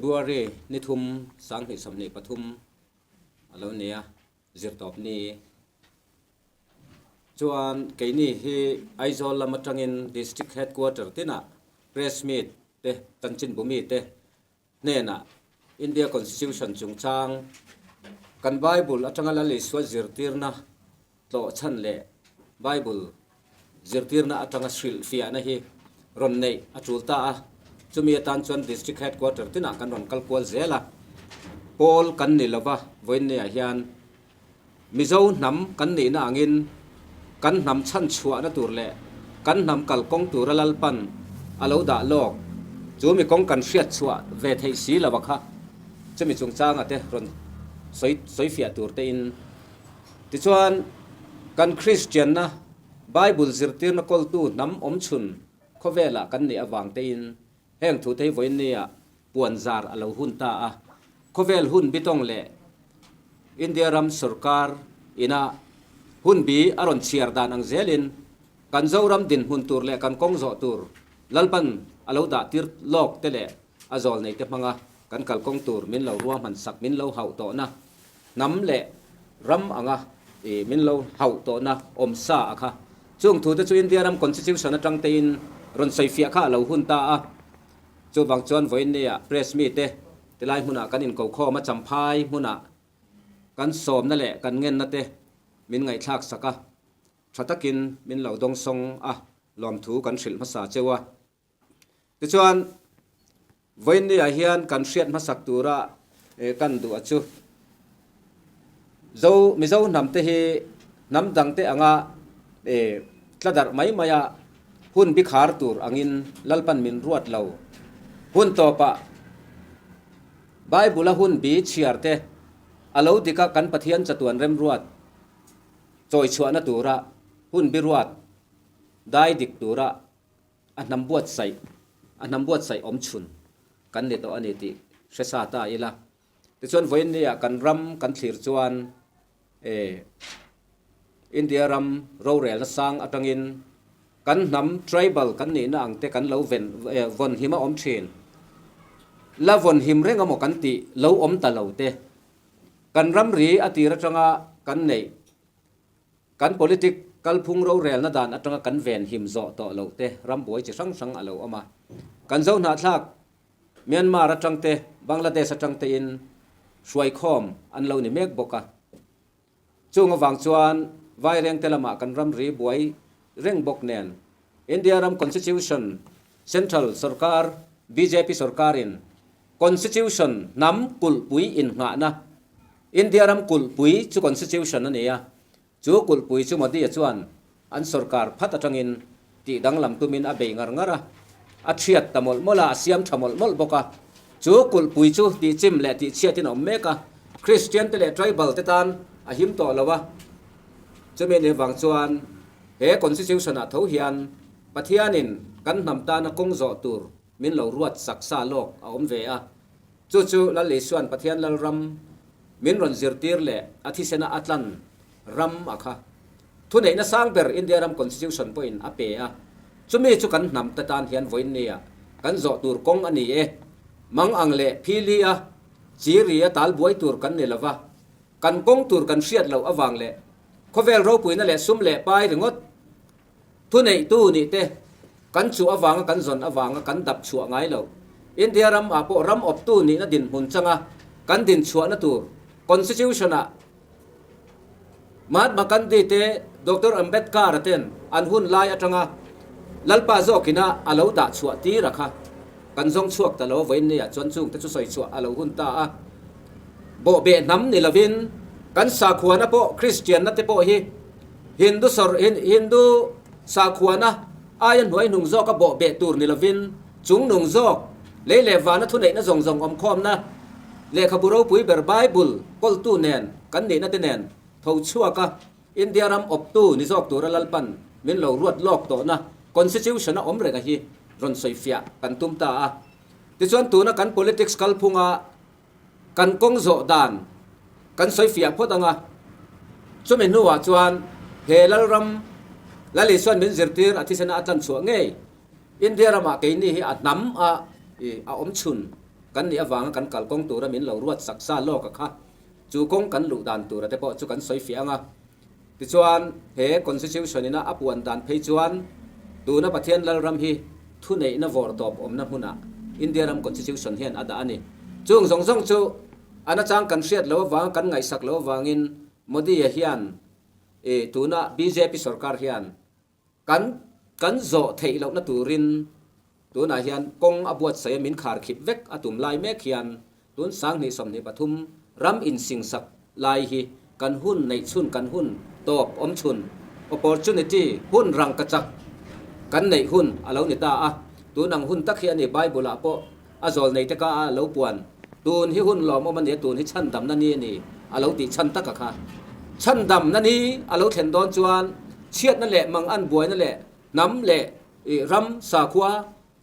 February ni thum 2023 a lo ni a, zirtawp ni chuan keini hi Aizawl lam atangin District Headquarter tinah Press Meet te chanchinbu mite hnenah India Constitution chungchang kan Bible atanga Lal Isua zirtirna tlawh chhan leh Bible zirtirna atanga hrilhfiahna hi rawn neih a tul ta a, chumi atan chuan District Headquarter tinah kan rawn kal kual zel a, pawl kan ni lova vawiinniah hian Mizo hnam kan nihna angin kan hnam chhan chhuahna tur leh kan hnam kalkawng tura Lalpan a lo dah lawk chu mi kawng kan hriat chhuah ve theih si lo a kha chumi chungchanga te rawn sawi sawifiah tur te in tichuan kan Kristianna Bible zirtirna kawltu hnam awmchhun khawvelah kan nih avang te in heng thu te hi vawiinnia puan zar a lo hun ta a, khawvel hun bitawng leh India ram sorkar ina hun bi a rawn chhiar dan ang zelin kan Zoram dinhmun tur leh kan kawng zawh tur Lalpan a lo dah tir lawk te leh a zawl nei te hmanga kan kalkawng tur min lo ruahman sak min lo hauh tawhna hnam leh ram anga i min lo hauh tawhna awm sa a kha. Chung thu te chu India ram Constitution atang tein rawn sawifiah kha a lo hun ta a. Chuvang chuan vawiinnia press mite tilai hmunah kan inkokhawm a, Champhai hmunah kan sawmna leh kan ngenna te min ngaihthlak sak a, tha takin min lo dawngsawng a, lawmthu kan hrilh hmasa cheu a. Tichuan vawiinnia hian kan hriat hmasak tura kan duh a chu Zo Mizo hnam te hi hnam dang te anga tla darh mai mai a hun bi khar tur angin Lalpan min ruat lo. Hun tawpah Bible a hun bi chhiar te a lo dik a kan Pathian chatuan remruat chawi chhuahna tura hun bi ruat dai dik tura a hnam buatsaih a hnam buatsaih awm chhun kan ni tawh a ni tih hre sa ta ila. Tichuan vawiinnia kan ram kan thlir chuan e India ram rorelna sang atangin kan hnam tribal kan nihna ang te kan lo ven vawn him a awm thin. La vawn him reng amaw kan tih lo awm ta lo te. Kan ramri a tir atanga kan neih kan politic kalphung rorelna dan atanga kan ven him zawh tawh loh te rambuai chi hrang hrang a lo awm a. Kan zohnahthlak Myanmar atang te, Bangladesh atang te in hruaikhawm an lo ni mek bawk a. Chung avang chuan Vairengte lamah kan ramri buai reng bawk nen India ram Constitution Central sorkar bjp sorkarin Constitution hnam kulhpui innghahna India ram kulhpui chu Constitution a ni a, Chu kulhpui chu Modi-a chuan an sorkar phat atangin tih danglam tumin a bei ngar ngar a, a thiat ta mawlh mawlh a, a siam tha mawlh mawlh bawk a. Chu kulhpui chu tihchim leh tihchhiatin a awm mek a, Kristian te leh tribal te tan a him tawh lo a. Chumi nih vang chuan he Constitution-ah tho hian Pathianin kan hnam tana kawng zawh tur min lo ruat sak sa lawk a awm ve a. Chu chu Lal Isua'n Pathian Lalram min rawn zirtir leh a thisena a tlan ram a kha. Thuneihna sang ber India ram Constitution pawhin a pe a, chumi chu kan hnam te tan hian vawiinnia kan zawh tur kawng a ni e. Mang ang leh phili a, chiri a tal buai tur kan ni lova, kan kawng tur kan hriat loh avang leh khawvel ropuina leh sum leh pai ringawt Thuneihtu nih te kan chuh avanga kan zawn avanga kan dap chhuah ngai lo. India ram ah pawh ram awptu nihna dinhmun changa kan din chhuahna tur Constitution ah Mahatma Gandhi te Doctor Ambedkar a ten an hun lai atanga Lalpa zawkina a lo dah chhuah tir a kha kan zawng chhuak ta lo vawiin nia chuan chung te chu sawi chhuah a lo hun ta a. Bawhbeh hnam ni lovin kan sakhuana pawh Kristianna te pawh hi Hindu sawr Hindu sakhuana aia hnuai hnung zawka bawhbeh tur ni lovin chung nung zawk lei leh vana thuneihna zawng zawng awmkhawmna lehkhabu ropui ber Bible kawltu nen kan nihna te nen tho chhuaka India ram awptu ni zawk tura Lalpan min lo ruat lawk tawhna Constitution a awm renga hi rawn sawifiah kan tum ta a. Tichuan tuna kan politics kalphunga kan kawng zawh dan kan sawifiah phawt ang a, chumi hnuah chuan he Lalram Lal Isuan min zirtir a thisena a tlanchhuah ngei India ramah keini hi a hnam a a awm chhun. kan nih avanga kan kalkawng tura min lo ruat sak sa lawk a kha. Chu kawng kan luh dan tura te pawh chu kan sawi fiah ang a. Tichuan, he Constitution ina a puan dan phei chuan tuna Pathian Lalram hi thuneihna vawr tawp awmna hmunah India ram Constitution hian a dah a ni. Chung zawng zawng chu a nachang kan hriat loh avanga kan ngaihsak loh avangin Modi-a hian ih tuna bjp sorkar hian Kan kan zawh theih lohna turin tunah hian kawng a buatsaih a min kharkhip vek a tum lai mek hian tun 2023 ram insingsak lai hi kan hun neih chhun kan hun tawp awm chhun opportunity hun rangkachak kan neih hun a lo ni ta a. Tun ang hun tak hi a ni Bible ah pawh a zawl nei te ka a lo puan. Tun hi hun lawmawm a ni a, tun hi chhandamna ni a ni a lo tih chhan tak a kha. Chhandamna ni a lo thlen dawn chuan chhiatna leh mangan buaina leh hnam leh ram sakhua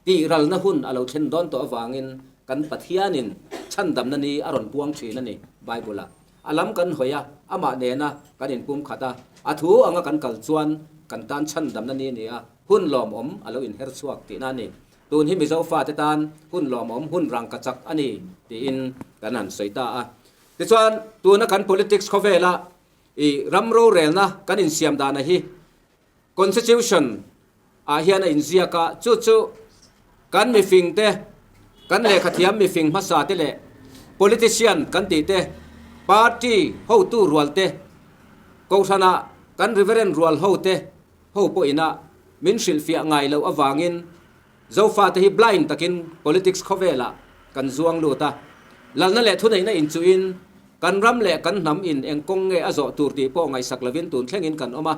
tih ralna hun a lo thlen dawn tawh avangin kan Pathianin chhandamna ni a rawn puang thin a ni Bible-ah. A lam kan hawi a, amah nena kan inpum khat a, a thu anga kan kal chuan kan tan chhandamna ni a ni a, hun lawmawm a lo inher chhuak tihna a ni. Tun hi Mizo fate tan hun lawmawm, hun rangka chak a ni tiin kan han sawi ta a. Tichuan, tuna kan politics khawvela i ram rorelna kan insiam dana hi Constitution ah hian a inziak a, chu chu kan mifing te, kan lehkhathiam mifing hmasa te leh politician kan tih te, party hotu rual te, kohhrana kan reverend rual ho te, ho pawhin a min hrilhfiah ngai loh avangin Zofate hi blind takin politics khawvelah kan zuang lut a. Lalna leh thuneihna inchuhin kan ram leh kan hnam in eng kawng nge a zawh tur tih pawh ngaihsak lovin tun thlengin kan awm a.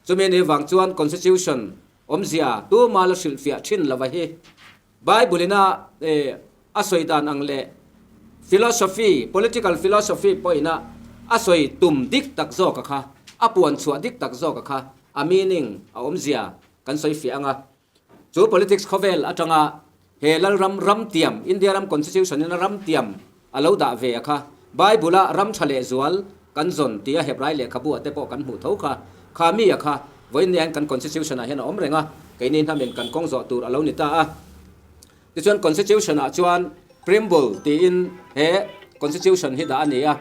Chumi ni vang chuan Constitution awmzia tuma la hrilhfiah thin lova hi Bible ina a sawi dan ang leh philosophy, political philosophy pawhin a a sawi tum dik tak zawk a kha, a puan chhuah dik tak zawk a kha, a meaning, a awmzia kan sawi fiah ang a. Chu politics khawvel atanga he Lalram ram tiam, India ram Constitution in a ram tiam a lo dah ve a kha, Bible a ram tha lehzual kan zawn tia Hebrai lehkhabu ah te pawh kan hmuh tho kha, kha mi a kha vawiin nia hian kan Constitution ah hian a awm reng a, keini hnamin kan kawng zawh tur a lo ni ta a. Tichuan Constitution ah chuan Preamble tiin he Constitution hi dah a ni a.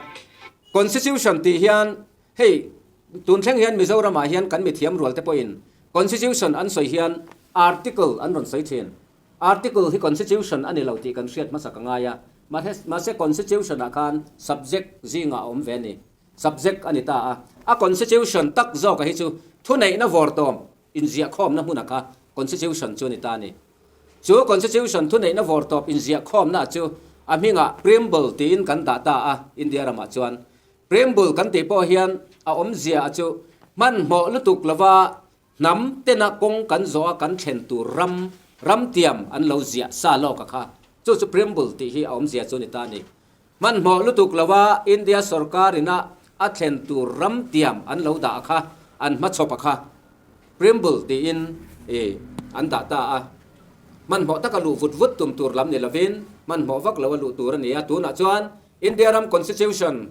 Constitution tih hian hei tun thleng hian Mizoram ah hian kan mithiam rual te pawhin Constitution an sawi hian Article an rawn sawi thin. Article hi Constitution a ni lo tih kan hriat hmasa ka ngai a, mahse Constitution ah khan subject zingah a awm ve a ni. Subject a ni ta a. A Constitution tak zawka hi chu thuneihna vawrtawm inziahkhawmna hmuna kha Constitution chu a ni ta a ni. Chu Constitution thuneihna vawrtawp inziahkhawmna chu a hmingah Preamble tiin kan dah ta a, India ramah chuan. Preamble kan tih pawh hian a awmzia a chu hmanhmawh lutuk lova Hnam tena kawng kan zawh a kan thlen tur ram, ramtiam an lo ziah sa lawk a kha. Chu chu Preamble tih hi a awmzia chu ni ta a ni. Hmanhmawh lutuk lo a India sorkar ina a thlen tur ramtiam an lo dah a kha, an hmachhawp a kha. Preamble tiin i an dah ta a. Hmanhmawh taka luh vut vut tum tur lam ni lovin hmanhmawh vak lo a luh tur a ni a. Tunah chuan India ram Constitution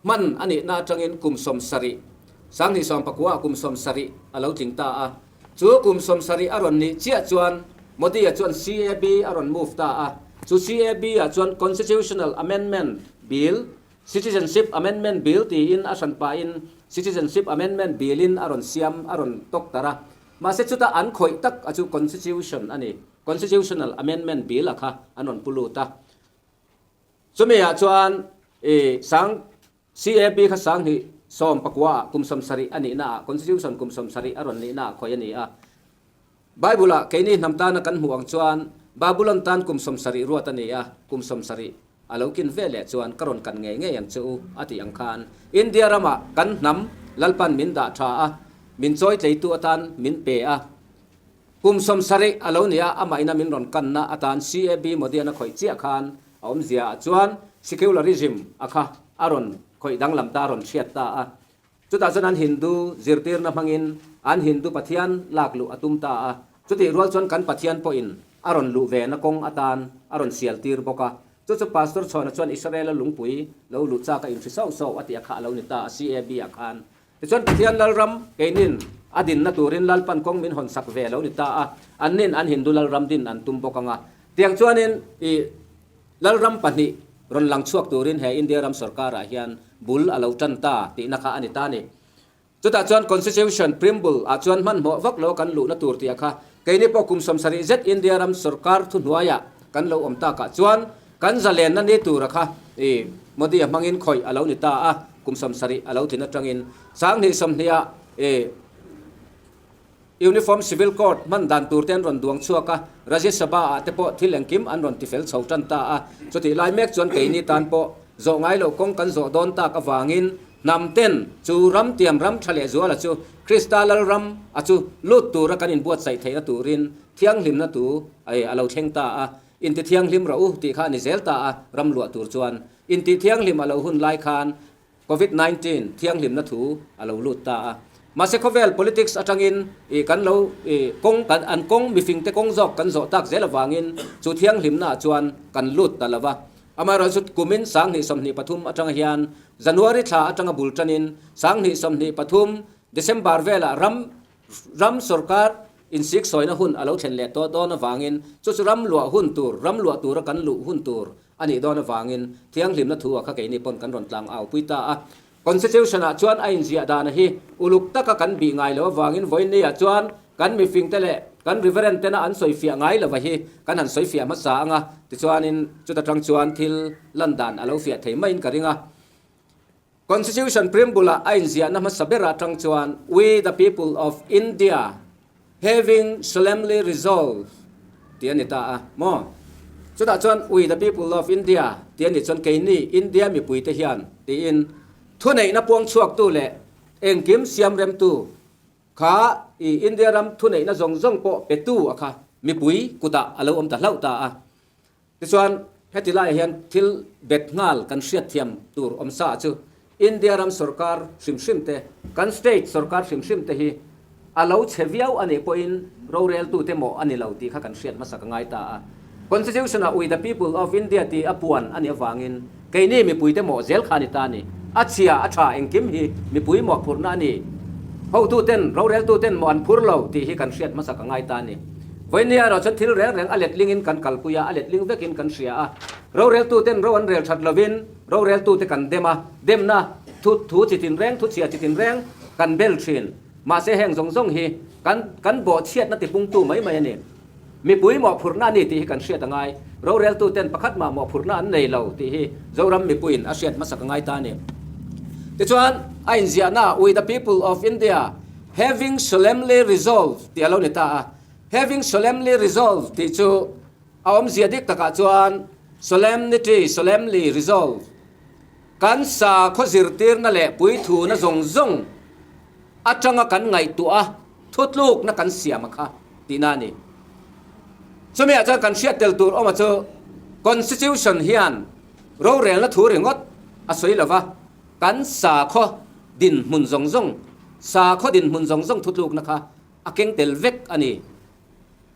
Hman a nihna atangin kum 70, 2019 ah kum 70 a lo tling ta a. Chu kum 70 a rawn nih chiah chuan Modi-a chuan CAB a rawn move ta a. Chu CAB ah chuan Constitutional Amendment Bill, Citizenship Amendment Bill tiin a hran pahin Citizenship Amendment Bill-in a rawn siam, a rawn tawk tar a. Mahse chuta an khawih tak a chu Constitution a ni. Constitutional Amendment Bill a kha an rawn pu lut a. Chumi-ah chuan i sang CAB kha 2019 ah kum 70 a nihna ah Constitution kum 70 a rawn nihna ah khawih a ni a. Bible-ah keini hnam tana kan hmuh ang chuan Babulon tan kum 70 ruat a ni a, kum 70 a lo kin ve leh chuan ka rawn kan ngei ngei ang che u a tih ang khan India ramah kan hnam Lalpan min dah tha a, min chawi tleitu atan min pe a. Kum 70 a lo ni a, amah ina min rawn kanna atan CAB Modian a khawih chiah khan a awmzia ah chuan secularism a kha a rawn khawih danglam ta, a rawn hriat ta a. Chutah chuan an Hindu zirtirna hmangin an Hindu Pathian lak luh a tum ta a. Chutih rual chuan kan Pathian pawhin a rawn luh ve na kawng atan a rawn sial tir bawk a. Chu chu Pastor Chhawna chuan Israel-a lungpui lo luh chak a inhri sauh sauh a tih a kha a lo ni ta a CAB ah khan. Tichuan Pathian Lalram keinin a dinna turin Lalpan kawng min hawn sak ve lo ni ta a, annin an Hindu Lalram din an tum bawk ang a. Tiang chuanin i Lalram pahnih rawn lang chhuak turin he India ram sorkarah hian bul a lo tan ta tihna kha a ni ta a ni. Chutah chuan Constitution Preamble ah chuan hmanhmawh vak lo kan luhna tur tih a kha keini pawh kum 70 zet India ram sorkar thuhnuaiah kan lo awm takah chuan kan zalenna ni tur a kha i Modi a hmangin khawih a lo ni ta a, kum 70 a lo tlin atangin 20 20 ah i Uniform Civil Code hman dan tur te an rawn duang chhuak a, Rajya Sabha ah te pawh thil engkim an rawn tifel chho tan ta a. Chutih lai mek chuan keini tan pawh zawh ngai loh kawng kan zawh dawn tak avangin hnam ten chu ram tiam ram tha leh zuala chu Krista Lal ram a chu lut tura kan inbuatsaih theihna turin thianghlimna tu a lo thleng ta a. Inti thianghlim rawh u tih kha a ni zel ta a, ram luah tur chuan inti thianghlim a lo hun lai khan Covid 19 thianghlimna thu a lo lut ta a. Mahse khawvel politics atangin ih kan lo ih kawng kan an kawng mifingte kawng zawk kan zawh tak zel avangin chu thianghlimna ah chuan kan lut ta lo va. Amaherawhchu kumin 2023 atang hian January thla atanga bul tanin 2023 December velah ram ram sorkar insiksawina hun a lo thlen leh tawh dawn avangin chu chu ram luah hun tur ram luah tura kan luh hun tur A nih dawn avangin thianghlimna thu a kha keini pawn kan rawn tlang au pui ta a. Constitution ah chuan a inziah dana hi uluk taka kan bih ngai lo avangin vawiinni ah chuan kan mifingte leh kan Reverend tena an sawifiah ngai lova hi kan han sawifiah hmasa ang a, tichuanin chuta tang chuan thil lan dan a lo fiah thei maiin ka ring a. Constitution Preamble ah a inziahna hmasa ber atang chuan We the people of India having solemnly resolved tih a ni ta a maw? Chutah chuan We the people of India tih a nih chuan keini India mipuite hian tiin thuneihna puang chhuaktu leh engkim siamremtu kha i India ram thuneihna zawng zawng pawh petu a kha mipui kutah a lo awm ta hlauh ta a. Tichuan, heti laiah hian thil bet nghal kan hriatthiam tur awm sa chu India ram sorkar hrim hrim te, kan state sorkar hrim hrim te hi a lo chhe viau a nih pawhin roreltute mawh a ni lo tih kha kan hriat hmasa ka ngai ta a. Constitution-ah We the people of India tih a puan a nih avangin keini mipuite mawh zel kha a ni ta a ni. A chhia, a tha engkim hi mipui mawhphurhna a ni. Hotuten, roreltuten mawh an phur lo tih hi kan hriat hmasa ka ngai ta a ni. Vawinia erawh chuan thil reng reng a letlingin kan kalpui a, a letling vekin kan hria a. Roreltuten ro an rel that lovin roreltute kan dem a, demna thu thu chi tinreng, thu chhia chi tinreng kan bel thin. Mahse heng zawng zawng hi kan kan bawhchhiatna tipungtu mai mai a ni. Mipui mawhphurhna a ni tih hi kan hriat a ngai. Roreltuten pakhat mah mawhphurhna an nei lo tih hi Zoram mipuiin a hriat hmasak a ngai ta a ni. Tichuan, a inziahna We the people of India Having solemnly resolved tih a lo ni ta a. Having solemnly resolved tih chu a awmzia dik takah chuan solemnity, solemnly resolved, kan sakhaw zirtirna leh puithuna zawng zawng atanga kan ngaihtuah a, thutlukna kan siam a kha tihna a ni. Chumiah chuan kan hriat tel tur awma chu Constitution hian rorelna thu ringawt a sawi lova, Kan sakhaw dinhmun zawng zawng, sakhaw dinhmun zawng zawng thutlukna kha a keng tel vek a ni.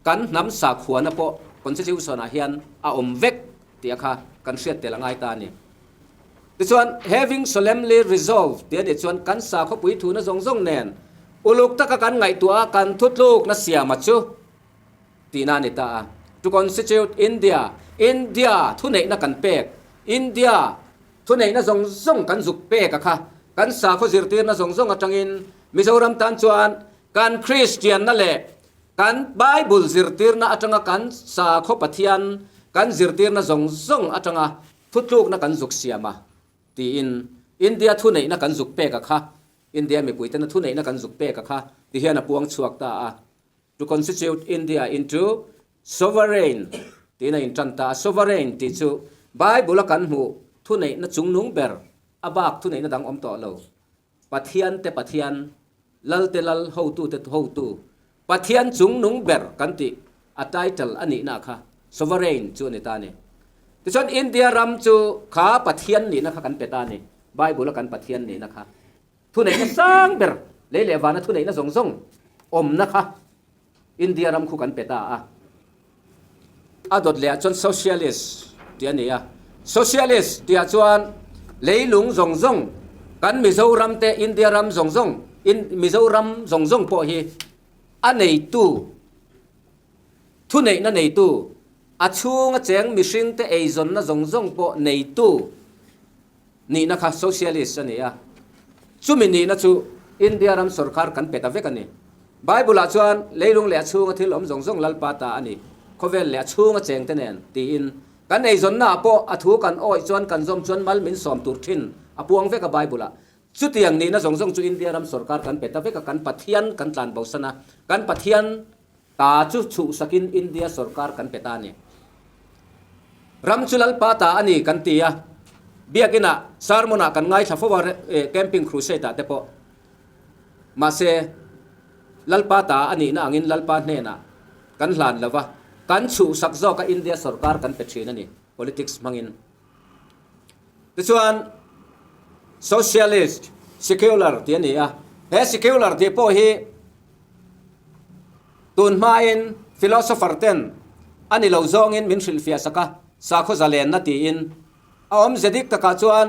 Kan hnam sakhuana pawh Constitution-ah hian a awm vek tih a kha kan hriat tel a ngai ta a ni. Tichuan, having solemnly resolved tih a nih chuan kan sakhaw puithuna zawng zawng nen uluk taka kan ngaihtuah a, kan thutlukna siama chu tihna a ni ta a. To constitute India, India thuneihna kan pek, India Thuneihna zawng zawng kan zuk pek a kha, kan sakhaw zirtirna zawng zawng atangin Mizoram tan chuan kan Kristianna leh kan Bible zirtirna atanga kan sakhaw Pathian kan zirtirna zawng zawng atanga thutlukna kan zuk siam a tiin India thuneihna kan zuk pek a kha, India mipuitena thuneihna kan zuk pek a kha tihian a puang chhuak ta a. To constitute India into sovereign tiin a intan ta a. Sovereign tih chu Bible a kan hmuh thuneihna chungnung ber, a bak thuneihna dang awm tawh lo. Pathian te Pathian, Lal te Lal, hotu te hotu, Pathian chungnung ber kan tih a title a nihna kha sovereign chu a ni ta a ni. Tichuan India ram chu kha Pathian nihna kha kan pe ta a ni, Bible a kan Pathian nihna kha. Thuneihna sang ber, lei leh vana thuneihna zawng zawng awmna kha India ram khu kan pe ta a. A dawt lehah chuan Socialist tih a ni a. Socialist tihah chuan leilung zawng zawng, kan Mizoram te India ram zawng zawng, Mizoram zawng zawng pawh hi a neitu, thuneihna neitu. A chhunga cheng mihringte eizawnna zawng zawng pawh neitu nihna kha socialist a ni a. Chumi nihna chu India ram sorkar kan pe ta vek a ni. Bible-ah chuan leilung leh a chhunga thil awm zawng zawng Lalpa ta a ni, khawvel leh a chhunga chengte nen, tiin. Kan eizawnnaah pawh a thu kan awih chuan kan zawm chuan mal min sawm tur thin a puang vek a Bible-ah. Chutiang nihna zawng zawng chu India ram sorkar kan pe ta vek a, kan Pathian kan tlan bosan a, kan Pathian ta chu chhuhsakin India sorkar kan pe ta a ni. Ram chu Lalpa ta a ni kan ti a, biakinah sermon-ah kan ngaithla fo a, camping crusade-ah te pawh. Mahse, Lalpa ta a nihna angin Lalpa hnenah kan hlan lo va, kan chhuhsak zawka India sorkar kan pe thin a ni, politics hmangin. Tichuan, Socialist, Secular tih a ni a, he Secular tih pawh hi tun hmain philosopher ten a ni lo zawngin min hrilhfiah sak a, sakhaw zalenna tiin. A awmze dik takah chuan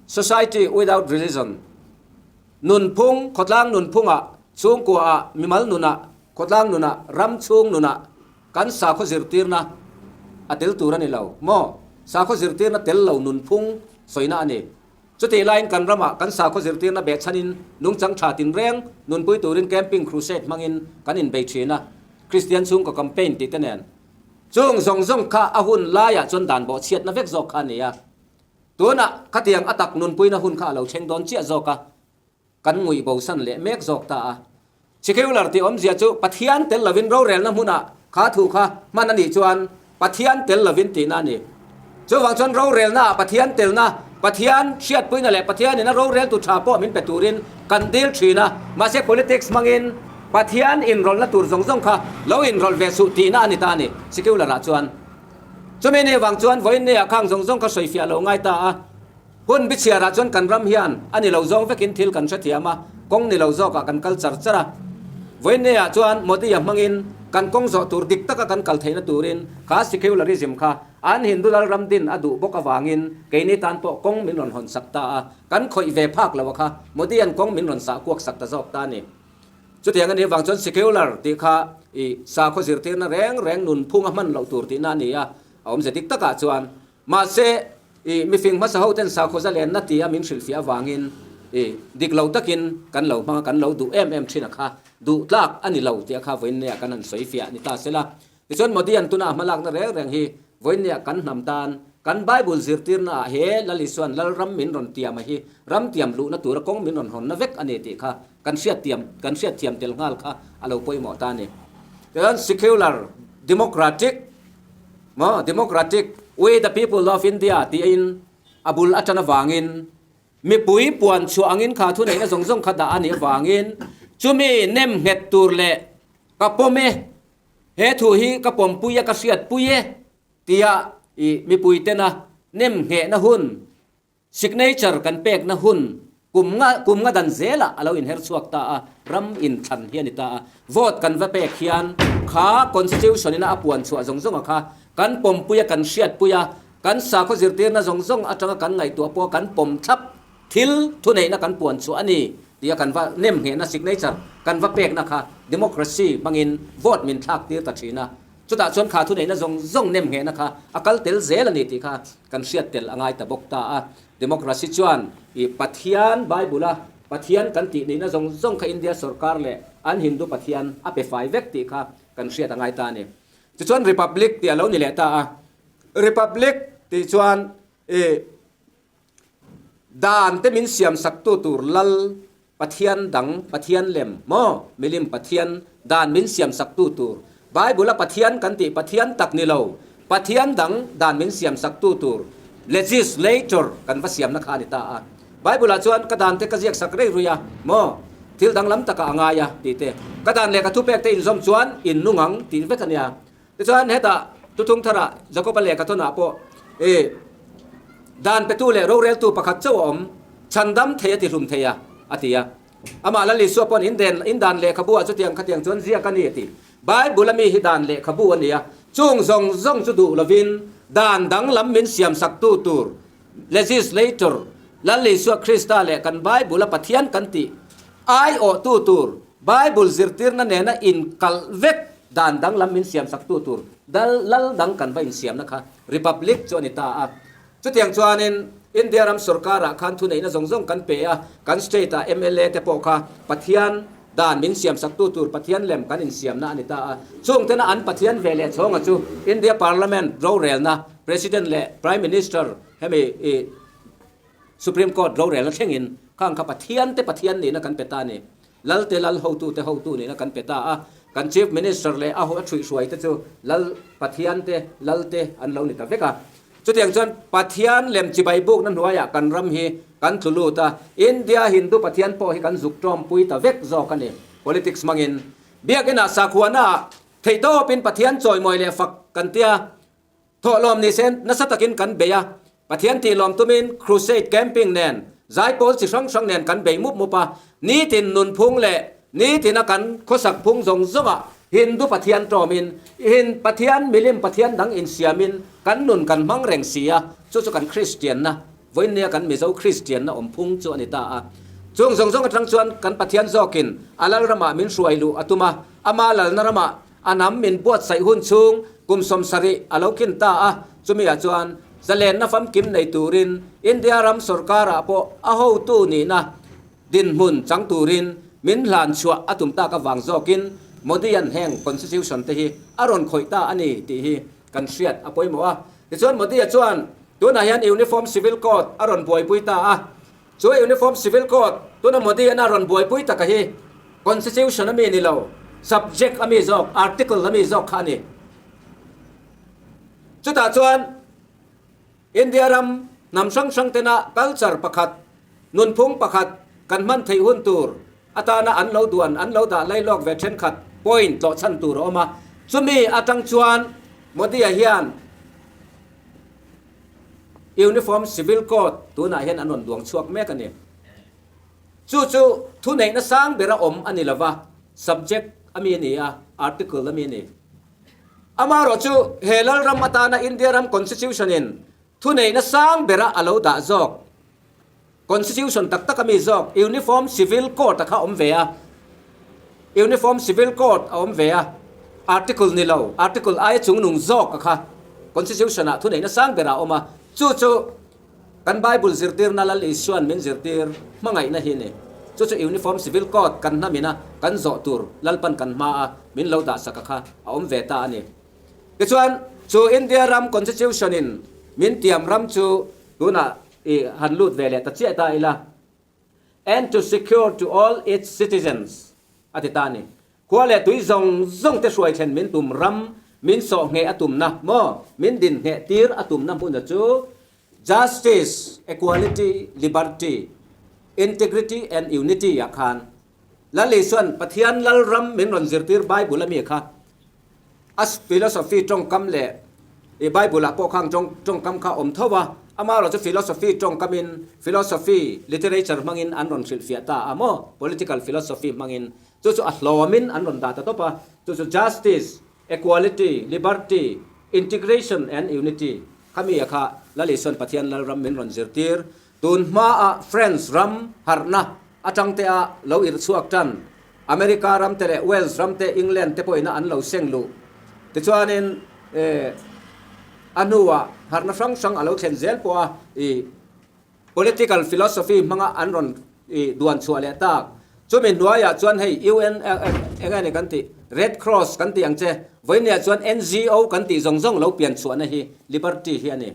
Society without religion, nunphung, khawtlang nunphungah, chhungkuaah, mimal nunah, khawtlang nunah, ram chhung nunah Kan sakhaw zirtirna a tel tur a ni lo maw? Sakhaw zirtirna tel lo nunphung sawina a ni. Chutih laiin kan ramah kan sakhaw zirtirna behchhanin nungchang tha tinreng nunpui turin camping crusade hmangin kan inbei thin a, Kristian chhungkaw campaign tih te nen. Chung zawng zawng kha a hun laiah chuan dan bawhchhiatna vek zawk kha a ni a. Tunah khatiang a tak nunpuina hun kha a lo thleng dawn chiah zawk a. Kan nguih bosan leh mek zawk ta a. Secular tih awmzia chu Pathian tel lovin rorelna hmunah kha thu kha hman a nih chuan Pathian tel lovin tihna a ni. Chuvang chuan rorelnaah Pathian telna, Pathian hriatpuina leh Pathianin a roreltu tha pawh min pe turin kan dil thin a. Mahse politics hmangin Pathian inrawlhna tur zawng zawng kha lo inrawlh ve suh tihna a ni ta a ni secular-ah chuan. Chumi ni vang chuan vawiin nia khang zawng zawng kha sawifiah lo ngai ta a. Hun bichhiarah chuan kan ram hian a ni lo zawng vekin thil kan hrethiam a, kawng ni lo zawkah kan kal char char a. Vawiinneah chuan Modi-a hmangin kan kawng zawh tur dik taka kan kal theihna turin kha secularism kha an Hindu lal ram din a duh bawk avangin keini tan pawh kawng min rawn hawn sak ta a, kan khawih ve phak lo a kha Modi-a'n kawng min rawn sah kuak sak ta zawk ta a ni. Chutiang a nih avang chuan secular tih kha i sakhaw zirtirna reng reng nunphung a hman loh tur tihna a ni a, a awmze dik takah chuan Mahse, i mifing hmasa ho ten sakhaw zalenna tia min hrilhfiah avangin i dik lo takin kan lo hmang a, kan lo duh em em thin a kha, duh tlak a ni lo tih a kha vawiinneah kan han sawi fiah ni ta sela. Tichuan Modi-a'n tuna a hmalakna reng reng hi vawiinneah kan hnam tan, kan Bible zirtirna ah he Lal Isua'n Lalram min rawn tiam a hi ram tiam luhna tura kawng min rawn hawnna vek a ni tih kha kan hriattiam kan hriatthiam tel nghal kha a lo pawimawh ta a ni. Tichuan secular democratic Maw Democratic We the people of India tiin a bul atan avangin mipui puan chhuah angin kha thuneihna zawng zawng kha dah a nih avangin chumi nem nghet tur leh ka pawm e, he thu hi ka pawmpui e, ka hriatpui e tia i mipui tena nem nghehna hun Signature kan pekna hun kum nga kum nga dan zelah a lo inher chhuak ta a, ram inthlan hi a ni ta a. Vote kan va pek hian kha Constitution ina a puan chhuah zawng zawng a kha kan pawmpui a, kan hriatpui a, kan sakhaw zirtirna zawng zawng atanga kan ngaihtuah pawh kan pawm thlap thil thuneihna kan puan chhuah a ni tia kan va nemnghehna signature kan va pekna kha democracy hmangin vote min thlak tir ta thin a. Chutah chuan kha thuneihna zawng zawng nemnghehna kha a kal tel zel a ni tih kha kan hriat tel a ngai ta bawk ta a. Democracy chuan i Pathian Bible a Pathian kan tih nihna zawng zawng kha India sorkar leh an Hindu Pathian a pe fai vek tih kha kan hriat a ngai ta a ni. Tichuan Republic tih a lo ni leh ta a. Republic tih chuan i Dan te min siam saktu tur lal Pathian dang, Pathian lem maw? Milim Pathian dan min siam saktu tur. Bible a Pathian kan tih Pathian tak ni lo, Pathian dang dan min siam saktu tur legislator kan va siamna kha a ni ta a. Bible ah chuan ka dan te ka ziak sak rei rui a maw? Thil danglam takah a ngai a tih te. Ka dan leh ka thupek te inzawm chuan in nung ang tih vek a nia. Tichuan hetah Thuthung Tharah Jakoba lehkha thawnah pawh i dan petu leh roreltu pakhat chauh a awm, chhandam thei a tihlum thei a, a ti a. Amah Lal Isua paw'n in den in dan lehkhabu ah chutiang khatiang chuan ziak a ni a ti. Bible a mi hi dan lehkhabu a ni a, chung zawng zawng chu duh lovin dan danglam min siamsaktu tur legislator Lal Isua Krista leh kan Bible a Pathian kan tih aiawhtu tur Bible zirtirna nena inkalh vek dan danglam min siamsaktu tur. Dal lal dang kan va insiamna kha Republic chu a ni ta a. Chutiang chuanin India ram sorkarah khan thuneihna zawng zawng kan pe a, kan state-ah mla te pawh kha Pathian dan min siamsaktu tur Pathian lem kan insiamna a ni ta a. Chungtena an Pathian ve leh chhawnga chu India Parliament rorelna President leh Prime Minister hemi i Supreme Court rorelna thlengin khang kha Pathian te Pathian nihna kan pe ta a ni. Lal te lal hotu te hotu nihna kan pe ta a, kan Chief Minister leh a a ṭhuihhruai te chu lal Pathian te lal te an lo ni ta vek a. Chutiang chuan Pathian lem chibai bukna hnuaiah kan ram hi kan tlu lut a, India Hindu Pathian pawh hi kan zuk ṭawmpui ta vek zawk a ni. Politics hmangin Biakinah sakhuanaah theihtawpin Pathian chawimawi leh fak kan tia. Thawhlawm ni sen nasa takin kan bei a, Pathian tihlawm tumin crusade camping nen, zaipawl chi hrang hrang nen kan bei mup mup a, nitin nunphung leh nitina kan khawsak phung zawng zawngah Hindu Pathian tawmin, Hin Pathian milim Pathian dang insiamin kan nun kan hmang reng si a, chu chu kan Kristianna, vawiinnia kan Mizo Kristianna awm phung chu a ni ta a. Chung zawng zawng atang chuan kan Pathian zawkin a Lalramah min hruai luh a tum a, ama lalna ramah A hnam min buatsaih hun chhung kum 70 a lo khin ta a, chumi ah chuan zalenna famkim nei turin India ram sorkarah pawh a hotu nihna dinhmun chang turin min hlan chhuah a tum tak avang zawkin Modi-a'n heng constitution te hi a rawn khawih ta a ni tih hi kan hriat a pawimawh a. Tichuan Modi-a chuan tunah hian Uniform Civil Code a rawn buaipui ta a, Chu Uniform Civil Code tuna Modi an a rawn buaipui taka hi Constitution a mi ni lo, subject a mi zawk, article a mi zawk kha a ni. Chutah chuan India ram hnam hrang hrang tena culture pakhat, nunphung pakhat kan hman theih hun tur atana an lo duan, an lo dah lailawk ve thenkhat point tlawh chhan tur a awm a. Chumi atang chuan Modi-a hian Uniform Civil Code tunah hian an rawn duang chhuak mek a ni. Chu chu thuneihna sang bera awm a ni lova, subject a mi a ni a, article a mi a ni. Amaherawh chu he Lalram atana India ram Constitution in thuneihna sang bera a lo dah zawk, Constitution tak tak a mi zawk, Uniform Civil Code a kha awm ve a, Uniform Civil Code a awm ve a, Article ni lo, Article aia chungnung zawk a kha Constitution ah thuneihna sang berah a awm a, chu chu kan Bible zirtirna Lal Isua'n min zirtir hmangaihna hi a ni. Chu chu Uniform Civil Code kan hnam ina kan zawh tur Lalpan kan hma a min lo dahsak a kha a awm ve ta a ni. Tichuan, chu India ram Constitution in min tiam ram chu tunah I han lut ve leh ta chiah ta ila, and to secure to all its citizens, a ti ta a ni. Khua leh tui zawng zawng te hruai thlen min tum ram, min sawh ngheh a tumna maw, min din ngheh tir a tumna hmuna chu Justice, Equality, Liberty, Integrity and Unity ah khan Lal Isuan Pathian Lal ram min rawn zirtir Bible ami kha A philosophy tawngkam leh i Bible ah pawh khang tawngkam kha awm tho a, amaherawh chu philosophy tawngkamin philosophy literature hmangin an rawn hrilhfiah ta a maw, political philosophy hmangin chu chu a hlawmin an rawn dah ta tawp a, chu chu justice, equality, liberty, integration and unity khami a kha Lal Isuan Pathian Lalram min rawn zirtir Tun hmaah France ram harhna atang te a lo irh chhuak tan. America ram te leh Wales ram te, England te pawhin a an lo seng luh. Tichuanin a hnuah harhna hrang hrang a lo thlen zel pawh a i political philosophy hmanga an rawn i duan chhuah leh tak. Chumi hnuaiah chuan hei UN eng nge ni kan tih Red Cross kan tih ang che, vawiinniah chuan NGO kan tih zawng zawng lo pian chhuahna hi Liberty hi a ni.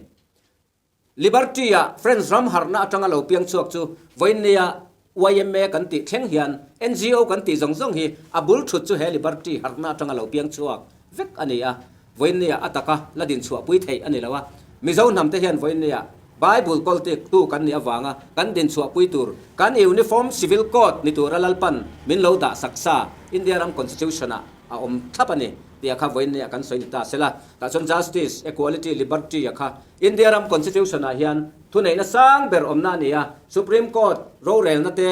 Liberty-a French ram harhna atanga lo piang chhuak chu vawiinnia yma kan tih thleng hian NGO kan tih zawng zawng hi a bul thut chu he Liberty harhna atanga lo piang chhuak vek a ni a, vawiinnia a taka la din chhuahpui theih a ni lo a. Mizo hnam te hian vawiinnia Bible kawltik tu kan nih avanga kan din chhuahpui tur kan Uniform Civil Code ni tura Lalpan min lo dah sak sa India ram Constitution-ah a awm thlap a ni tih a kha vawiinnia kan sawi ni ta sela. Tah chuan Justice, Equality, Liberty a kha India ram Constitution ah hian thuneihna sang ber awmna a ni a, Supreme Court rorelna te,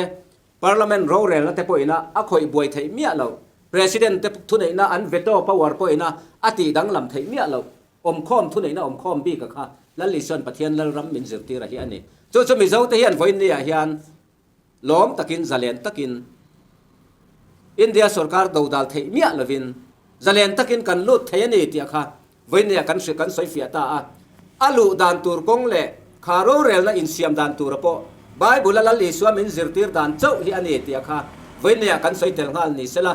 Parliament rorelna te pawhin a a khawih buai theih miah loh, President te thuneihna an veto power pawhin a a tih danglam theih miah loh, awmkhawm thuneihna awmkhawm bik a kha Lal Isuan Pathian Lalram min zirtir a hi a ni. Chu chu Mizo te hian vawiin ni ah hian lawm takin zalen takin India sorkar dodal theih miah lovin zalen takin kan lut thei a ni tih a kha. Vawinia kan hri kan sawi fiah ta a. A luh dan tur kawng leh kha rorelna insiam dan tura pawh Bible-a Lal Isua min zirtir dan chauh hi a ni tih a kha vawinia kan sawi tel nghal ni sela.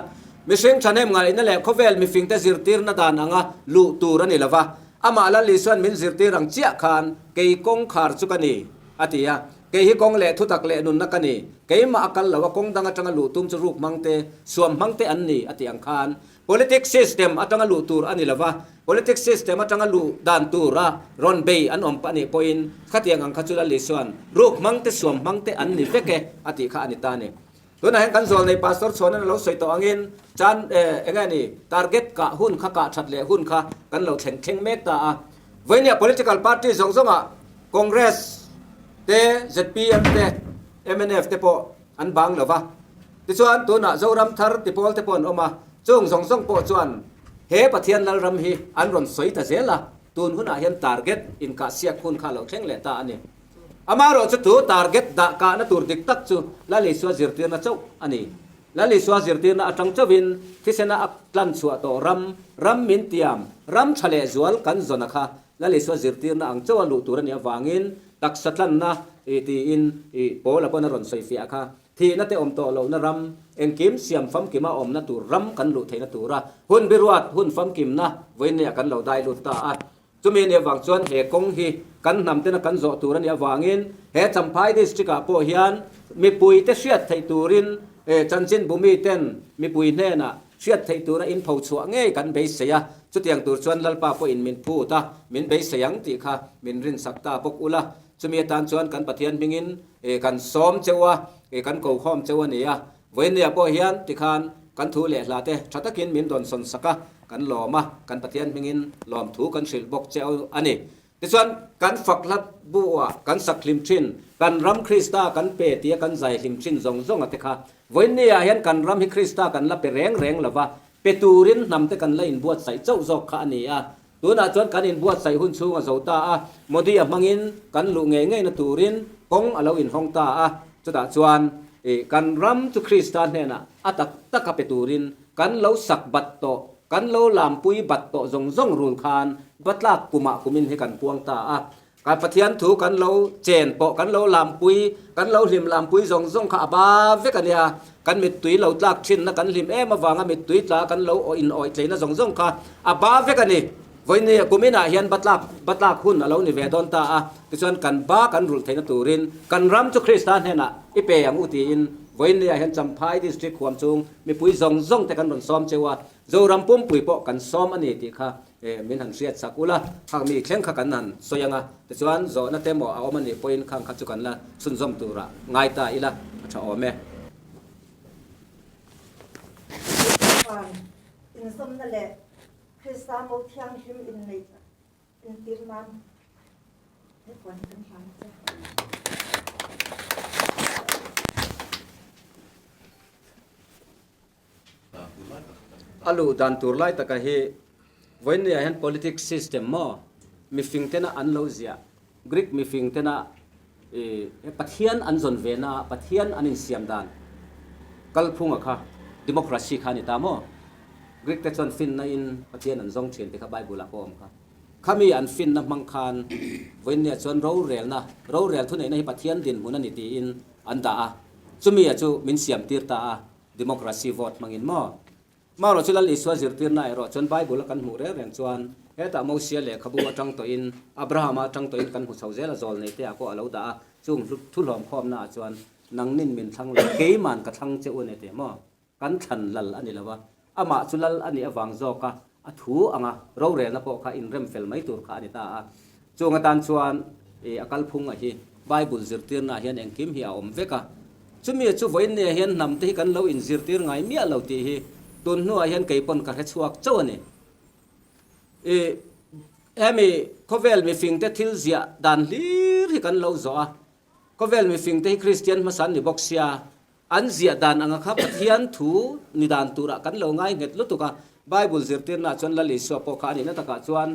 Mihring thahnem ngaihna leh khawvel mifingte zirtirna dan anga luh tur a ni lova, amah Lal Isua'n min zirtir ang chiah khan kei kawngkhar chu ka ni, a ti a. Kei hi kawng leh thutak leh nunna ka ni. Keimah a kal lo a, kawng dang atanga luh tum chu ruk hmang te, suam hmang te an ni, a ti ang khan. Politics system atanga luh tur a ni lo va, politics system atanga luh dan tura rawn bei an awm a nih pawhin khatiang ang kha chu Lal Isua'n ruk hmang te, suam hmang te an ni vek e, a tih kha a ni ta a ni. Tunah hian kan zawl nei Pastor Chhuanan a lo sawi tawh angin chan eng nge ni target kah hun kha kah that leh hun kha kan lo thleng thleng mek ta a. Vawinia political party zawng zawngah Congress te, zpm te, mnf te pawh an bang lo va. Tichuan tunah Zoram thar ti pawl te pawh an awm a, chung zawng zawng pawh chuan he Pathian Lalram hi an rawn sawi ta zel a, tun hunah hian target inkahsiak hun kha a lo thleng leh ta a ni. Amaherawh chu tu target dah kahna tur dik tak chu Lal Isua zirtirna chauh a ni. Lal Isua zirtirna atang chauhin thisena a tlan chhuah tawh ram, ram min tiam, ram tha leh zual kan zawna kha Lal Isua zirtirna ang chauha luh tur a nih avangin taksa tlanna i tiin i Paula pawn a rawn sawi fiah kha. Thihna te awm tawh lohna ram, engkim siam famkima awmna tur ram kan luh theihna tura hun biruat hun famkimna vawiinniah kan lo dai lut ta a. Chumi nih avang chuan he kawng hi kan hnam tena kan zawh tur a nih avangin he Champhai District ah pawh hian mipuite hriat theih turin chanchin bumi ten mipui hnenah hriat theih tura in pho chhuah ngei kan beisei a, chutiang tur chuan Lalpa pawhin min phut a, min beisei ang tih kha min rinsak ta bawk ula. Chumi atan chuan kan Pathian hmingin kan sawm cheu a, kan kokhawm cheu a ni a. Vawinia pawh hian tikhan kan thu leh hla te tha takin min rawn sawn sak a, kan lawm a, kan Pathian hmingin lawmthu kan hrilh bawk che a ni. Tichuan, kan fak hla buah kan sak hlim thin, kan ram Krista kan pe tia kan zai hlim thin zawng zawng a te kha. Vawinia hian kan ram hi Krista kan la pe reng reng lo va, pe turin hnam te kan la inbuatsaih chauh zawk kha a ni a. Tunah chuan kan inbuatsaih hun chhung a zo ta a, Modi a hmangin kan luh ngei ngeina turin kawng a lo inhawng ta a, chutah chuan kan ram chu Krista hnenah a tak taka pe turin kan lo sak bat tawh, kan lo lampui bat tawh zawng zawng rul khan batlak kumah kumin hi kan puang ta a. Kan Pathian thu kan lo chen pawh kan lo lampui, kan lo hlim lampui zawng zawng kha a ba vek a nia. Kan mittui lo tlak thinna kan hlim em avanga mittui tla kan lo in awih tleina zawng zawng kha a ba vek a ni. Vawiin kuminah hian batlak batlak hun a lo ni ve dawn ta a, tichuan kan ba kan rulh theihna turin kan ram chu Krista hnenah i pe ang u tiin vawiin hian Champhai District huam chung mipui zawng zawng te kan rawn sawm cheu a, Zoram pumpui pawh kan sawm a ni tih kha min han hriat sak ula, khang mi thleng kha kan han sawi ang a, tichuan zawhna te maw a awm a nih pawhin khang kha chu kan la chhunzawm turah ngai ta ila a tha awm e. Van inzawmna leh Krista mo thianghlim inneih entir nan he puan kan hlan che. A luh dan tur lai taka hi vawiinniah hian politics system maw mifing tena an lo ziah Greek mifing tena ih Pathian an zawn ve na Pathian an insiam dan kalphunga kha democracy kha a ni ta maw Greek te chuan finna in Pathian an zawng thin tih kha Bible ah pawh a awm kha khami an finna hmang khan vawiinniah chuan rorelna rorel thuneihna hi Pathian dinhmun a ni tiin an dah a chumi a chu min siam tir ta a. Democracy vote hmangin maw? Marawh chu Lal Isua zirtirna erawh chuan Bible a kan hmuh reng reng chuan hetah Mosia lehkhabu atang tawhin Abrahama atang tawhin kan hmu chho zel a zawl nei te ah pawh a lo dah a, chung thu hlawm khawmna ah chuan nangnin min thlang lo, keiman ka thlang che u a ni teh maw? Kan thlan lal a ni lo a, amah chu lal a nih avang zawk a a thu anga rorelna pawh kha inrem fel mai tur kha a ni ta a. Chung atan chuan i a kalphung a hi Bible zirtirna ah hian engkim hi a awm vek a. Chumi chu vawiin nia hian hnam te hi kan lo inzirtir ngai miah lo tih hi tun hnuah hian kei pawn ka hre chhuak chauh a ni. I hemi khawvel mifing te thil ziah dan hlir hi kan lo zawh a. Khawvel mifing te hi Kristian hmasa an ni bawk sia, An ziah dan anga kha Pathian thu ni dan turah kan lo ngai nghet lutuk a, Bible zirtirnaah chuan Lal Isua pawh kha a nihna takah chuan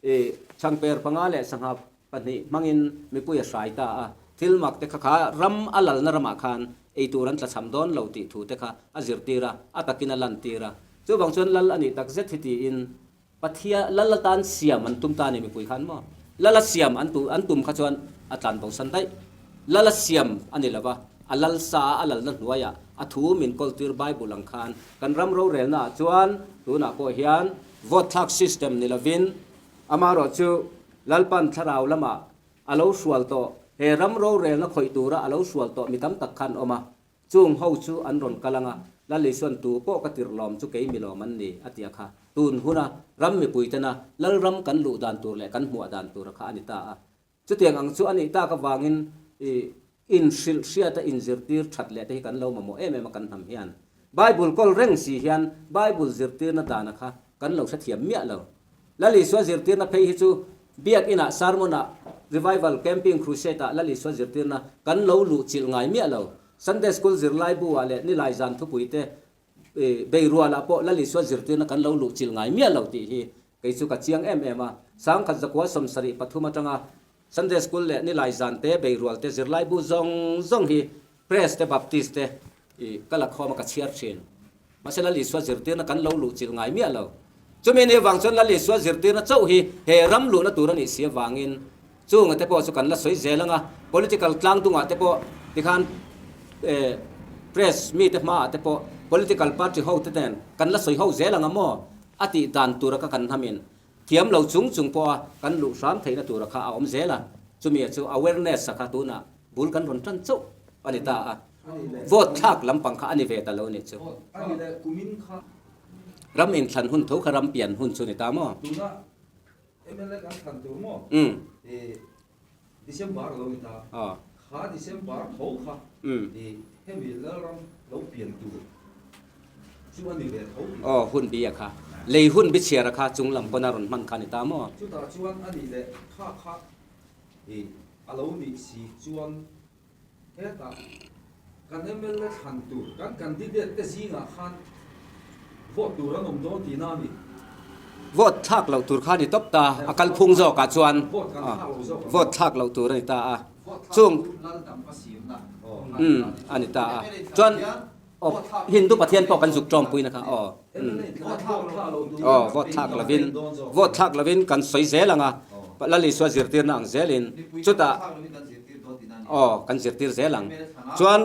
i changper panga leh sangha pahnih hmangin mipui a hrai ta a, thil mak te kha kha ram a lalna ramah khan ei tur an tlachham dawn lo tih thu te kha a zirtir a, a takin a lantir a. Chuvang chuan Lal a nih tak zet hi tiin. Pathian lal atan siam an tum ta a ni mipui khan maw? Lala siam an tu an tum kha chuan a tlan bo san daih. Lala siam a ni lova, a lal sa a, a lalna hnuaiah a thu min kawltir Bible ang khan kan ram rorelna ah chuan tunah pawh hian vote thlak system ni lovin amaherawh chu Lalpan thlarau lamah a lo hrual tawh he ram rorelna khawih tura a lo hrual tawh mi tam tak khan awm a, Chung ho chu an rawn kal anga, Lal Isuan tu pawh ka tirh lawm chu kei mi lawm an ni, a ti a kha. Tun huna ram mipuitena Lalram kan luh dan tur leh kan hmuah dan tura kha a ni ta a. Chutiang ang chu a nih tak avangin i inhrilh hriata inzirtir that leh te hi kan lo mamawh em em a kan hnam hian. Bible kawl reng si hian Bible zirtirna dana kha kan lo hrethiam miah lo. Lal Isua zirtirna phei hi chu Biakinah, sermon-ah, revival, camping, crusade-ah Lal Isua zirtirna kan lo luh chilh ngai miah lo. Sunday School zirlai bu-ah leh nilai zan thupuite beirualah pawh Lal Isua zirtirna kan lo luh chilh ngai miah lo tih hi kei chu ka chiang em em a. 1973 atanga Sunday School leh nilai zan te beirual te zirlai bu zawng zawng hi Press te Baptist te ka la khawm a ka chhiar thin. Mahse Lal Isua zirtirna kan lo luh chilh ngai miah lo. Chumi ni avang chuan Lal Isua zirtirna chauh hi he ram luhna tur a nih si avangin chunga te pawh chu kan la sawi zel ang a, political tlang dungah te pawh tikhan press mite hmaah te pawh political party ho te nen kan la sawi ho zel ang a maw a tih dan tura ka kan hnamin thiam lo chung chung pawha kan luh hram theihna tura kha a awm zel a, chumi chu awareness a kha tunah bul kan rawn tan chauh a ni ta a. Vote thlak lampang kha a ni ve ta lo a nih chu. Ram inthlan hun tho kha ram pian hun chu ni ta maw? Umm. Aw hun bi a kha. Lei hun bi chhiar a kha chung lam pawn a rawn hman kha a ni ta maw? Hetah kan mla thlan tur kan candidate te zingah khan vote tur an awm dawn tihna a ni. Vote thlak loh tur kha a ni tawp ta, a kalphung zawkah chuan vote thlak loh tur a ni ta a, chung umm a ni ta a, chuan Hindu Pathian pawh kan zuk tawmpuina kha aw umm aw vote thlak lovin vote thlak lovin kan sawi zel ang a, Lal Isua zirtirna ang zelin chutah aw kan zirtir zel ang chuan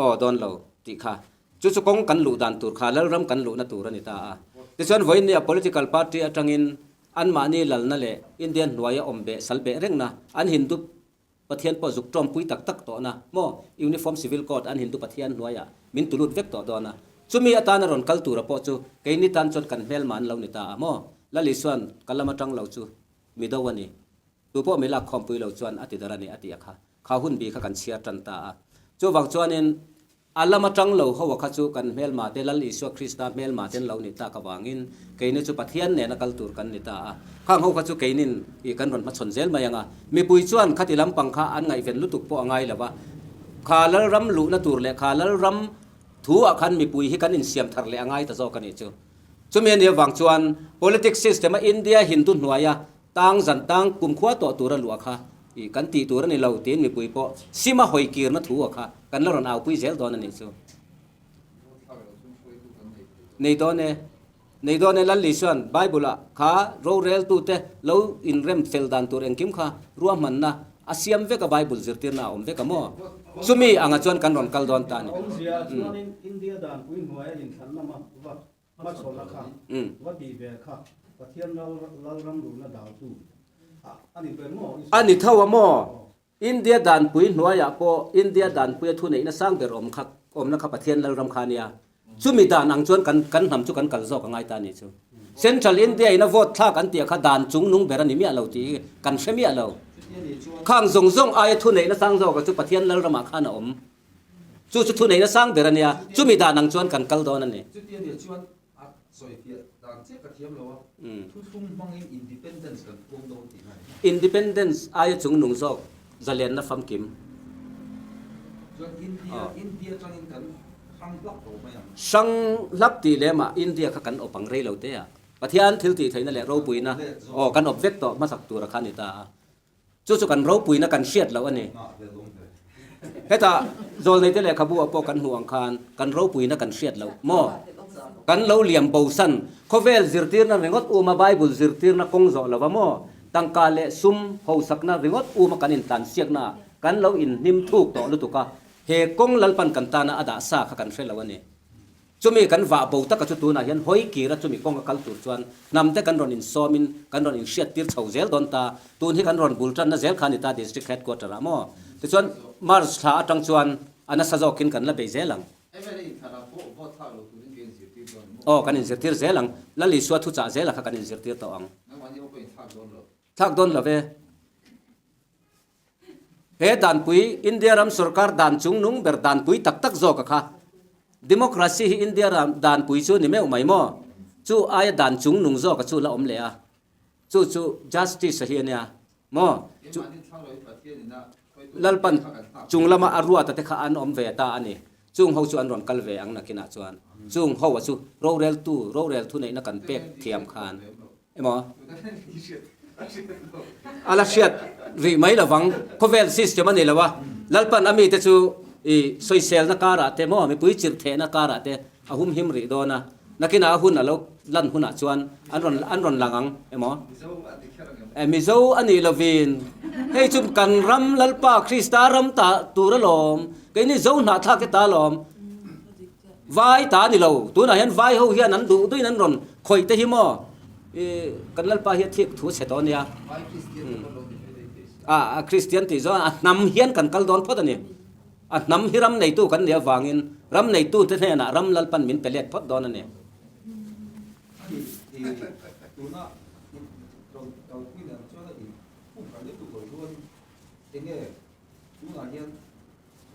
aw dawn lo tih kha chu chu kawng kan luh dan tur kha Lalram kan luhna tur a ni ta a. Tichuan vawiinnia political party atangin anmahni lalna leh India hnuaia awm beh sal beh rengna an Hindu Pathian pawh zuk tawmpui tak tak tawh na maw? Uniform Civil Code an Hindu Pathian hnuaiah min tulut vek tawh dawn a. Chumi atana rawn kal tura pawh chu keini tan chuan kan hmelma an lo ni ta a maw? Lal Isuan ka lam atang lo chu mi do a ni. Tu pawh mi lak khawmpui lo chuan a ti dar a ni a ti a kha. Kha hun bi kha kan chhiar tan ta a. Chuvang chuanin A lam atang lo ho a kha chu kan hmelma te Lal Isua Krista hmelma ten lo ni tak avangin keini chu Pathian nena kal tur kan ni ta a. Khang ho kha chu keinin ih kan rawn hmachhawn zel mai ang a. Mipui chuan khati lampang kha an ngaihven lutuk pawh a ngai lo va. Kha Lalram luhna tur leh kha Lalram thu ah khan mipui hi kan insiam thar leh a ngai ta zawk a nih chu. Chumi a nih avang chuan politics system a India Hindu hnuaia Tang zan tang kumkhua tawh tura luah kha i kan tih tur a ni lo tiin mipui pawh sim a hawi kirna thu a kha kan la rawn aupui zel dawn a nih chu. Nei dawn e, nei dawn e Lalli chuan Bible ah kha roreltute lo inrem fel dan tur engkim kha ruahmanna a siam vek a Bible zirtirna a awm vek a maw? Chumi anga chuan kan rawn kal dawn ta a ni. Awmzia chuanin India danpui hnuaia inthlanna va Hmachhawna kha va tih ve kha Pathian Lalram ruhna daltu a ni ber maw? A ni tho a maw? India danpui hnuaiah pawh India danpuia thuneihna sang ber awm kha awmna kha Pathian Lalram kha a nia. Chumi dan ang chuan kan kan hnam chu kan kal zawk a ngai ta a nih chu. Central India in a vote thlak an tih kha dan chung nung ber a ni miah lo tih hi kan hre miah lo. Khang zawng zawng aia thuneihna sang zawka chu Pathian Lalramah khan a awm. Chu chu thuneihna sang ber a nia, chumi dan ang chuan kan kal dawn a ni. Chuti a nih chuan a sawifiah dan chiah ka thiam lo a, thuthlung hmangin independence kan puang dawn tih a ni. Independence aia chungnung zawk zalenna famkim. Chuan India, India atangin kan hrang hlak lo mai ang. Hrang hlak tih lemah India kha kan awp ang rei lo te a. Pathian thil tih theihna leh ropuina aw kan awp vek tawh hmasak tura kha a ni ta a. Chu chu kan ropuina kan hriat loh a ni. Hetah Zawlneite lehkhabu ah pawh kan hmuh ang khan kan ropuina kan hriat loh maw? Kan lo liam bosan khawvel zirtirna ringawt uma Bible zirtirna kawng zawh lova maw? Tangka leh sum hausakna ringawt uma kan intlansiakna ah kan lo inhnim thuk tawh lutuk a, he kawng Lalpan kan tana a dah sa kha kan hre lo a ni. Chumi kan vah bo taka chu tunah hian hawi kira chumi kawng a kal tur chuan hnamte kan rawn insawmin kan rawn inhriattir chho zel dawn ta. Tun hi kan rawn bul tanna zel kha a ni ta District Headquarter ah maw? Tichuan March thla atang chuan a nasa zawkin kan la bei zel ang. MLA inthlanah pawh vote thlak lo turin kan inzirtir dawn maw? Aw, kan inzirtir zel ang. Lal Isua thuchah zela kha kan inzirtir tawh ang. Nangmah ni pawh inthlak dawn lo. Thlak dawn lo ve. He danpui, India ram sorkar dan chungnung ber danpui tak tak zawk a kha. Democracy hi India ram danpui chu ni meuh mai maw? Chu aia dan chungnung zawk a chu la awm leh a. Chu chu justice a hi a nia maw? Chu Lalpan chung lama a ruat a te kha an awm ve ta a ni. Chung ho chu an rawn kal ve ang nakinah chuan. Chung ho a chu roreltu, rorel thuneihna kan pek thiam khan. Emaw? A la hriat rih mai lovang, khawvel system a ni lo a, Lalpan a mite chu i sawiselna karah te maw mipui chirh thehna karah te a humhim rih dawn a, nakinah a hun a lo lan hunah chuan an rawn an rawn lang ang emaw? Mizo a nih lovin hei chu kan ram Lalpa Krista ram ta tur alawm, keini Zo hnahthlak te ta alawm. Vai ta a ni lo, tunah hian vai ho hian an duh duhin an rawn khawih te hi maw i kan Lalpa hi a thik thu chhe tawh a nia. A Kristian tih zawng a hnam hian kan kal dawn phawt a ni. A hnam hi ram neitu kan nih avangin ram neitu te hnenah ram Lalpan min pe let phawt dawn a ni.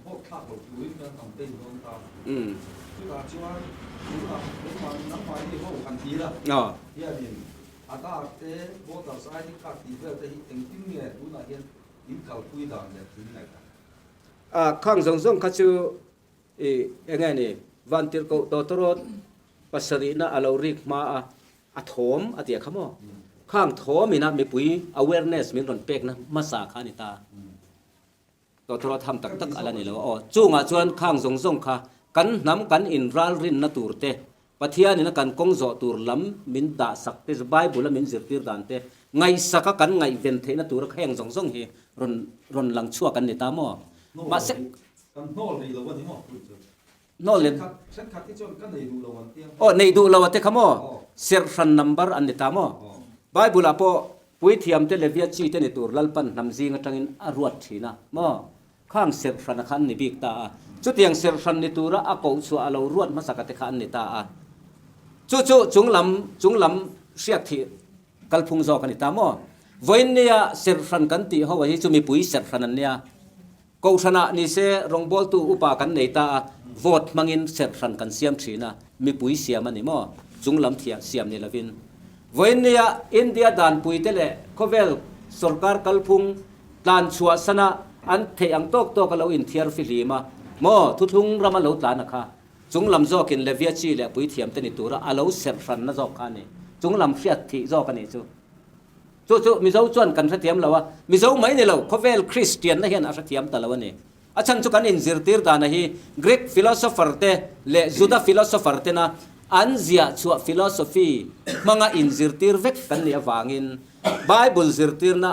Vote thlak lo turin kan campaign dawn ta. Chutah chuan tunah keimah nangmahni ho han tir a, hianin Aadhaar te, voters ID card tih vel te hi engtin nge tunah hian in kalpui dan leh in ngaihdan? A khang zawng zawng kha chu i eng nge ni Vantirhkoh Tawtawrawt pasarihna a lo rik hma a, a thawm a tia kha maw? Khang thawm ina mipui awareness min rawn pekna hmasa kha a ni ta. Tawtawrawt ham tak tak a la ni lo aw. Chungah chuan khang zawng zawng kha kan hnam kan inralrinna tur te, Pathianin a kan kawng zawh tur lam min dahsak te, Bible a min zirtir dan te, ngaihsaka kan ngaihven theihna tura heng zawng zawng hi rawn rawn lang chhuak an ni ta maw? Mahse. Kan hnawl rih lo a ni maw? Hnawl leh. Thenkhat hi chuan ka nei duh lo an tia. Aw, nei duh lo a te kha maw? Serhhran number an ni ta maw? Bible ah pawh Puithiamte Levia chi te ni tur Lalpan hnam zing atangin a ruat thin a maw? Khang serhhrana kha an ni bik ta a. Chutiang serhhran ni tura a koh chhuah a lo ruat hmasaka te kha an ni ta a. Chu chu chunglam chunglam hriak thih kalphung zawk a ni ta maw? Vawiin nia serhhran kan tih ho hi chu mipui serhhran an nia. Kohhranah ni se rawngbawltu upa kan nei ta a, vote hmangin serhhran kan siam thin a, mipui siam a ni maw? Chunglam thiah siam ni lovin. Vawiinnia India danpuite leh khawvel sorkar kalphung tlan chhuah sana an theih ang tawk tawk a lo inthiar fihlim a maw? Thuthlung rama lo tlan a kha. Chunglam zawkin Levia chi leh puithiamte ni tura a lo serhhranna zawk kha a ni. Chunglam hriat thih zawk a nih chu. Chu chu Mizo chuan kan hrethiam lo a, Mizo mai ni lo, khawvel Kristianna hian a hrethiam ta lo a ni. A chhan chu kan inzirtir dana hi Greek philosopher te leh Juda philosopher tena an ziah chhuah philosophy hmanga inzirtir vek kan nih avangin Bible zirtirna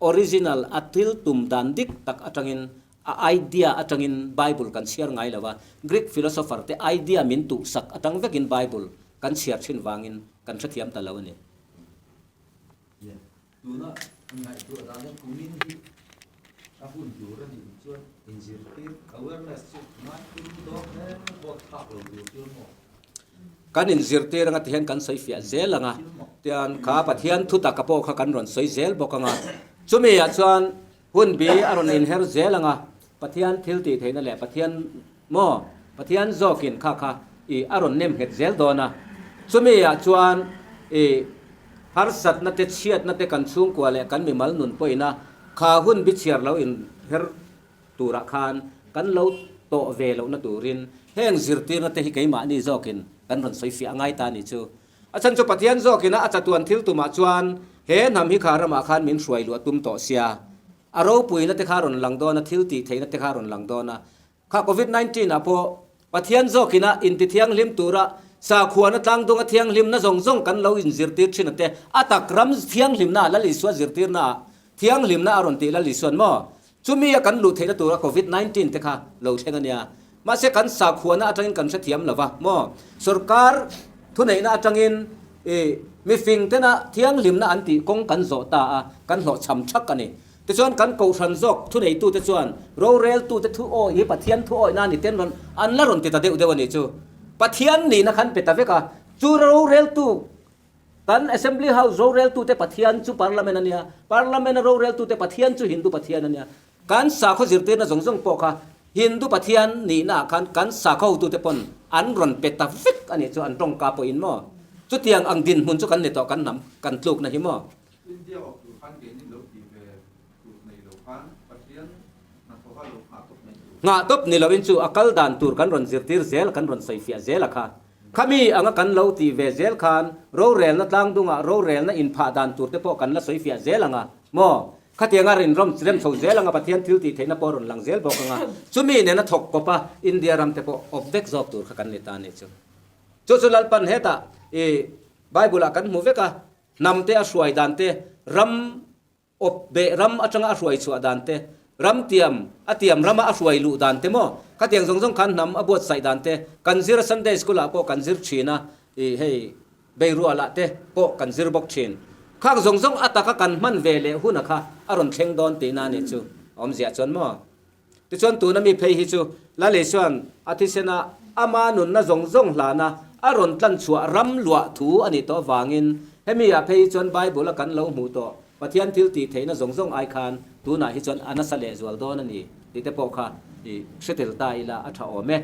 original a thil tum dan dik tak atangin a idea atangin Bible kan chhiar ngai lo a, Greek philosopher te idea min tuhsak atang vekin Bible kan chhiar thin vangin kan hrethiam ta lo a ni. Tuna ngaihtuah dan hian kumin hi a hun tur a nih chuan inzirtir awareness chu ngai tum dawn hle vote thlak lo tur chu maw? Kan inzirtir anga tihian kan sawi fiah zel ang a, tian kha Pathian thutak pawh kha kan rawn sawi zel bawk ang a, chumi ah chuan hun bi a rawn inher zel ang a, Pathian thil tih theihna leh Pathian maw Pathian zawkin kha kha i a rawn nem nghet zel dawn a, chumi ah chuan i harsatna te chhiatna te kan chhungkua leh kan mimal nun pawhin a kha hun bi chhiar lo in her turah khan kan lo tawh ve lohna turin heng zirtirna te hi keimahni zawkin kan rawn sawi fiah ngai ta a nih chu. A chhan chu Pathian zawkin a a chatuan thil tumah chuan he hnam hi kha ramah khan min hruai luah tum tawh sia. A ropuina te kha a rawn lang dawn a, thil tih theihna te kha a rawn lang dawn a. Kha Covid 19 ah pawh Pathian zawkina intithianghlim tura Sakhuana tlangdunga thianghlimna zawng zawng kan lo inzirtir thin a te, a tak ram thianghlimna Lal Isua zirtirna ah thianghlimna a rawn tih Lal Isuan maw? Chumi a kan luh theihna tura Covid 19 te kha lo thleng a nia. Mahse kan sakhuana atangin kan hrethiam lo va maw? Sorkar thuneihna atangin i mifing tena thianghlimna an tih kawng kan zawh ta a, kan hlawhchham thak a ni. Tichuan kan kohhran zawk thuneitute chuan roreltute thu awi hi Pathian thu awihna a ni ten rawn an la rawn ti ta deuh deuh a nih chu. Pathian nihna khan pe ta vek a, chu roreltu kan Assembly House roreltute Pathian chu Parliament a nia, Parliament a roreltute Pathian chu Hindu Pathian a nia. Kan sakhaw zirtirna zawng zawng pawh kha Hindu Pathian nihna ah khan kan sakhaw hotute pawn an rawn pe ta vek a nih chu an tawngka pawhin maw? Chutiang ang dinhmun chu kan ni tawh kan hnam kan tlukna hi maw? India awk tur khan keini lo tih ve tur nei lo khan Pathian hnathawha lo nghah tawp mai tur. Nghah tawp ni loin chu a kal dan tur kan rawn zirtir zel kan rawn sawifiah zel a kha. Khami anga kan lo tih ve zel khan rorelna tlangdungah rorelna inphah dan tur te pawh kan la sawifiah zel ang a maw? Khatianga rinrawm rem chho zel anga Pathian thil tih theihna pawh a rawn lang zel bawk anga chumi nena thawk kawp a India ram te pawh awp vek zawk tur kha kan ni ta a nih chu. Chu chu Lalpan hetah i Bible ah kan hmu vek a, hnam te a hruai dan te, ram awp beh ram atanga a hruai chhuah dan te, ram tiam a tiam rama a hruai luh dan te maw khatiang zawng zawng khan hnam a buatsaih dan te kan zir a Sunday school ah pawh kan zir thin a i hei Beirualah te pawh kan zir bawk thin. Khak zawng zawng a taka kan hman ve leh huna kha a rawn thleng dawn tihna a nih chu a awmziah chuan maw? Tichuan tuna mi phei hi chu Lalei chuan a thisena ama nunna zawng zawng hlana a rawn tlan chhuah ram luah thu a nih tawh avangin hemi ah phei hi chuan Bible a kan lo hmuh tawh Pathian thil tih theihna zawng zawng ai khan tunah hi chuan a nasa lehzual dawn a ni tih te pawh kha i hre tel ta ila a tha awm e.